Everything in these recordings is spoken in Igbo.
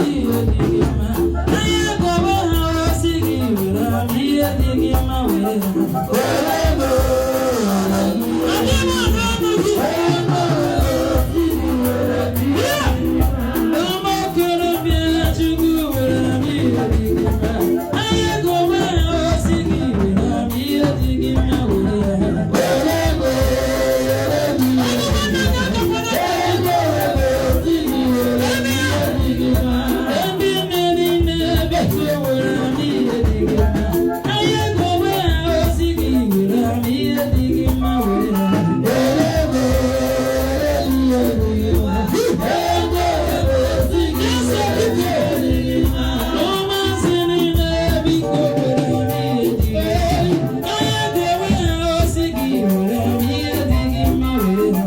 Ihe dị gị mma. Anyị gọba ha osi gị were ama ihe dị gị mma were ha. Adị m anụ ọnụ gị. Ụmụ okorobịa, Chukwu were ama ihe dị gị mma. Anyị gọba ha osi gị were ama ihe dị gị mma were ha. Ndị nne niile, biko were ama ihe dị gị mma. Anyị gọba ha osi gị were ama ihe dị gị mma were ha. Ụmụazị niile, biko were ama ihe dị gị mma. Anyị gọba ha osi gị were ama ihe dị gị mma were ha.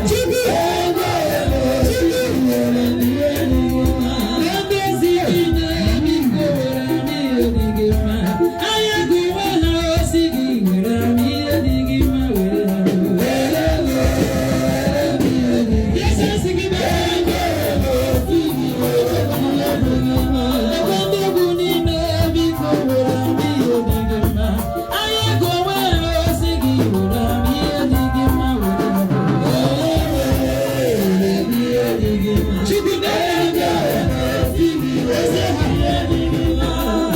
Chukwu! Ebe ezi niile, biko were ama ihe dị gị mma. Anyị gụwa ha osi gị were ama ihe dị gị mma were ha. Yes, gị ebe ndị egwu niile, biko were ama ihe dị gị mma. Anyị gụwa ha osi gị were ama ihe dị gị mma were ha. Chukwu na-ebe.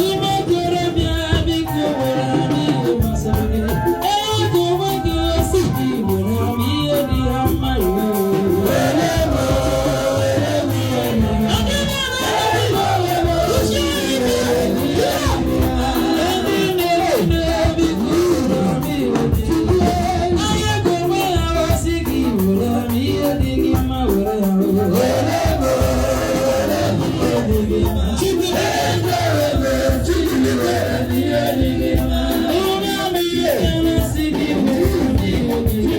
Ime okorobịa, biko were ama ihe masịrị gị. Ee, gụwa gị osi gị were ama ihe dị ha mma iwe. Ndị na-eme, biko were ama ihe dị gị. Anyị gụwa ha osi gị were ama ihe dị gị mma were ha. Chukwu. Onye ama ihe na-asị gị were ama ihe dị gị.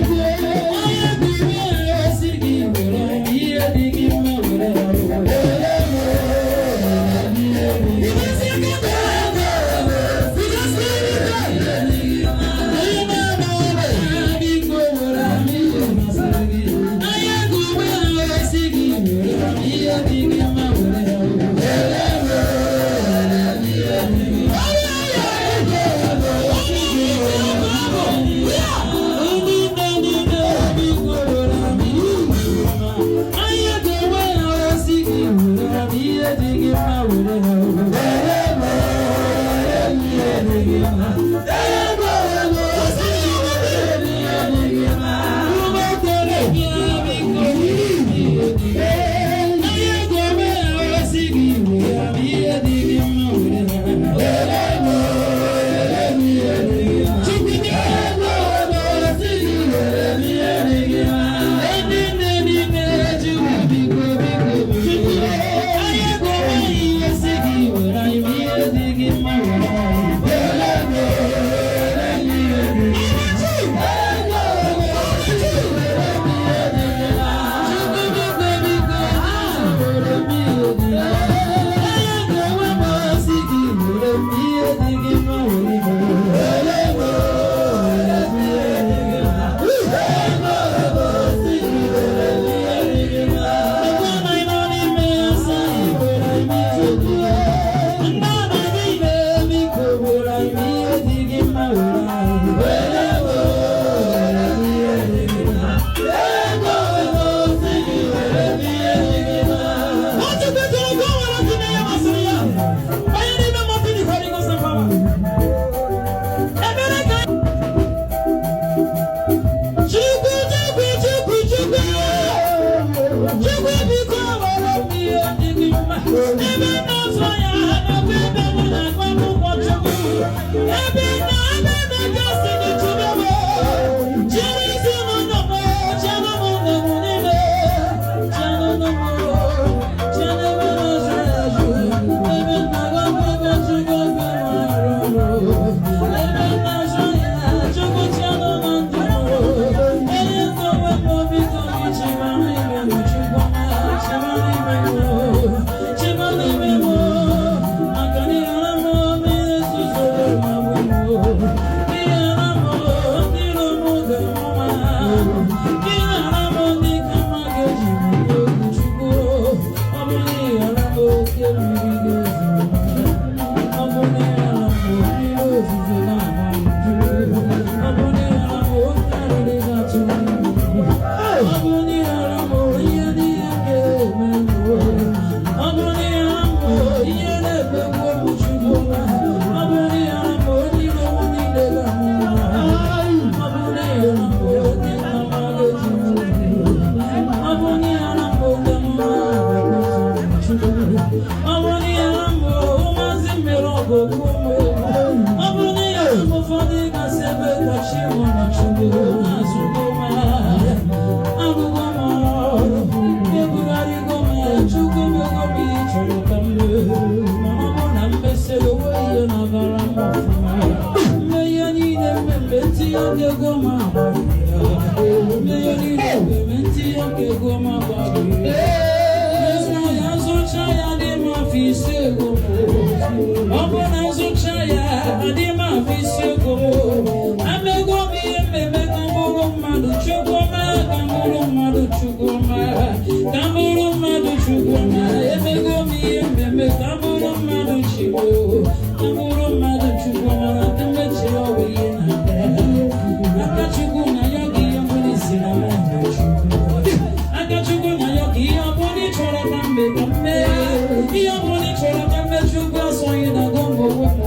Onye gụwa ha osi gị were ama ihe dị gị mma were ha. Onye na-ama ọrụ, biko were ama ihe masịrị gị. Onye gụwa ha osi gị were ama ihe dị gị mma were ha. Ndị nne niile, biko were ama ihe dị gị mma. Onye gụwa ha osi gị were ama ihe dị gị mma were ha. Ụmụ okorobịa, biko were ama ihe dị gị. Onye gụwa ha osi gị were ama ihe dị gị mma were ha. Chukwu. Ndị nne niile, Chukwu, biko, biko, biko. Anyị gụwa ihe si gị were ama ihe dị gị mma were ha. Chukwu, biko, biko, were m ihe dị gị. Onye ga-enwe m osi gị were m ihe dị gị mma were ha. Ebe na ịnọ n'ime nsọ, were m ihe dị gị. Nna na niile, biko were m ihe dị gị mma were ha. Nwachukwu chọrọ ka o were gị na ya masịrị ya. Banye n'ime Martin Holy Ghost and power. Ebere ka Chukwu, Chukwu, Chukwu, Chukwu, Chukwu, biko were m ihe dị gị mma. Ebe na-azụ ya nakwa ebe m na-agụ akwụkwọ, Chukwu. Ebe na ebe na-egosi gị chube m. Chere ezinụlọ m, chere ụmụnne m niile, chere ụmụ m, chere ebe na-azụ ya azụ, ebe na-agụ akwụkwọ, Chukwu, ebe m arụ ọrụ, ebe na-azụ ya, Chukwu, chere na ndụ m. Onye ndowe m, biko gị chịba n'ime m, Chukwu ọma, chịba n'ime m, chịba n'ime. Ọ bụrụ na ihe m ụmụazị mmere ọgụ okwu m. Ọ bụrụ na ihe m ụfọdụ gasị ebe kachi mụ na Chukwu azụgo m ahịa. Arụgo m ọrụ, ebugharịgo m ya, Chukwu mego m ihe ị chọrọ ka m mee. Mana ọ bụrụ na mmesịrị onwe ihe na-agara m ọfụma. Mmehie niile mmemme ntinye aka ego m agbaghị ya. Mmehie niile mmemme ntinye aka ego m agbaghị ya. Ịzụ ya zụcha ya dị m afọ ise ego m. Ọ bụ na nzụcha ya adị m afọ ise ego m. Amego m ihe mmemme ka m bụrụ mmadụ Chukwu ọma, ka m bụrụ mmadụ Chukwu ọma, ka m bụrụ mmadụ Chukwu ọma. Emego m ihe mmemme ka m bụrụ mmadụ Chukwu, ka m bụrụ mmadụ Chukwu ọma na ndị mmechi ọwụ ihe na-abịa. Aka Chukwu na ya gị ihe ọbụla isi na mụ na Chukwu. Aka Chukwu na ya ka ihe ọbụla ị chọrọ ka m mee ka m mee. Ihe ọbụla ị chọrọ ka m mee Chukwu asọghị na gọngọ wepụ.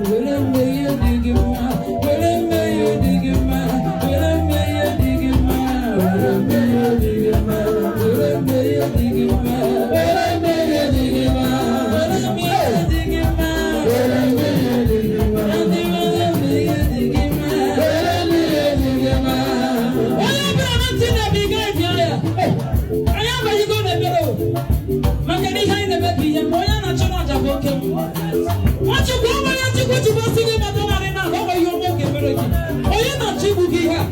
Were mme ihe dị gị mma. Were mme ihe dị gị mma. Were mme ihe dị gị mma. Were mme ihe dị gị mma. Were mme ihe dị gị mma. Were mme ihe dị gị mma. Were mme ihe dị gị mma. Were mme ihe dị gị mma. Ndị were mme ihe dị gị mma. Were mme ihe dị gị mma. Onye bịara na ntị na-ebiga ịbịa ya. Anyị abaghịgo n'ebere o. Maka na ihe anyị na-eme bụ ihe mgbe onye na-achọ n'aja bụ oke mmụọ. Nwachukwu ọma ya Chukwu Chukwu sị gị bata narị na ọ nweghị ọma oge mere gị. Onye na-achọ igbu gị ihe a?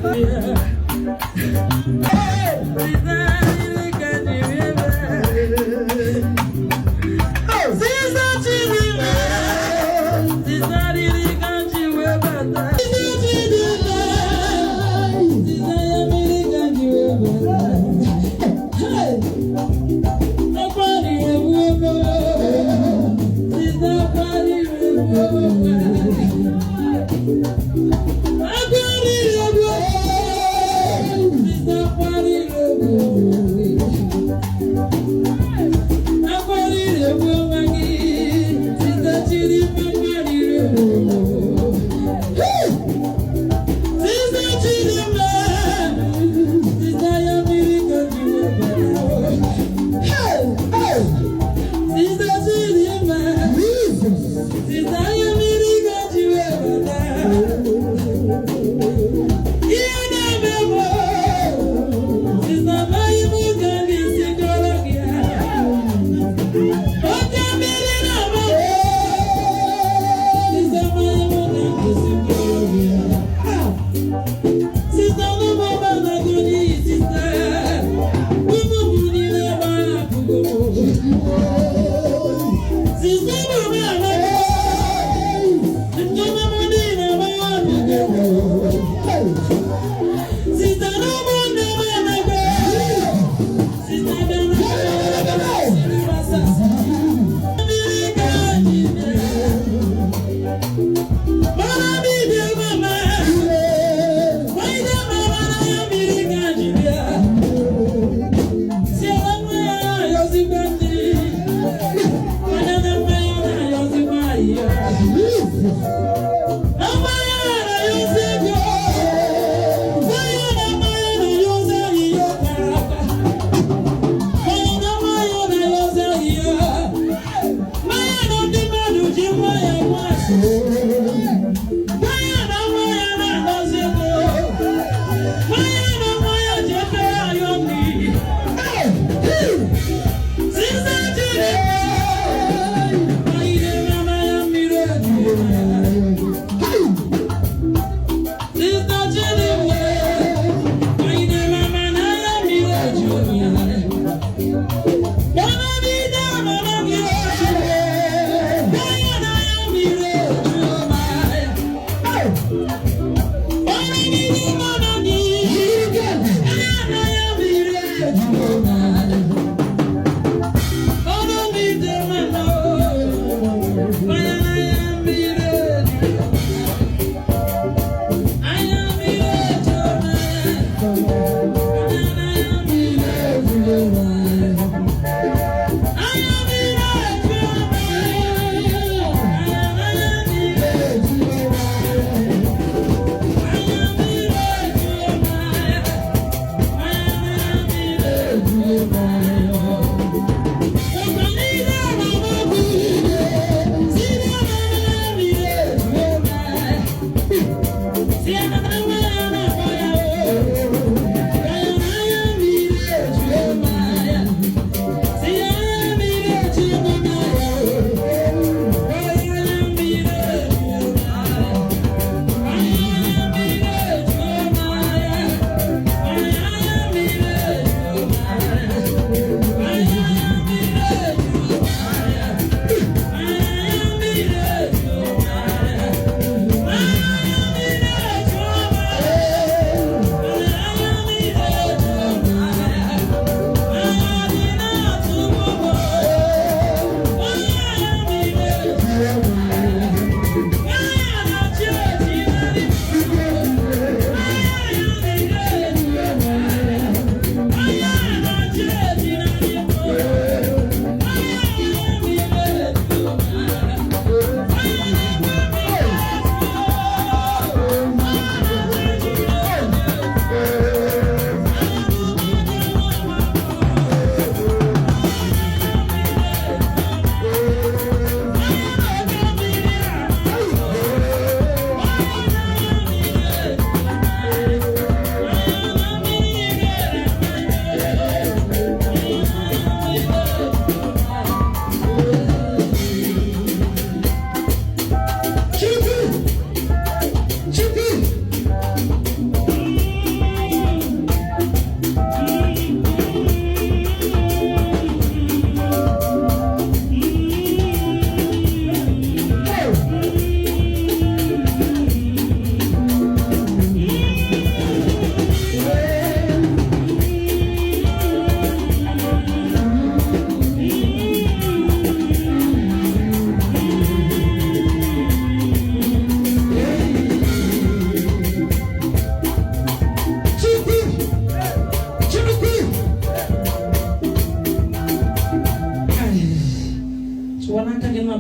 Chịwa n'aka gị nwa.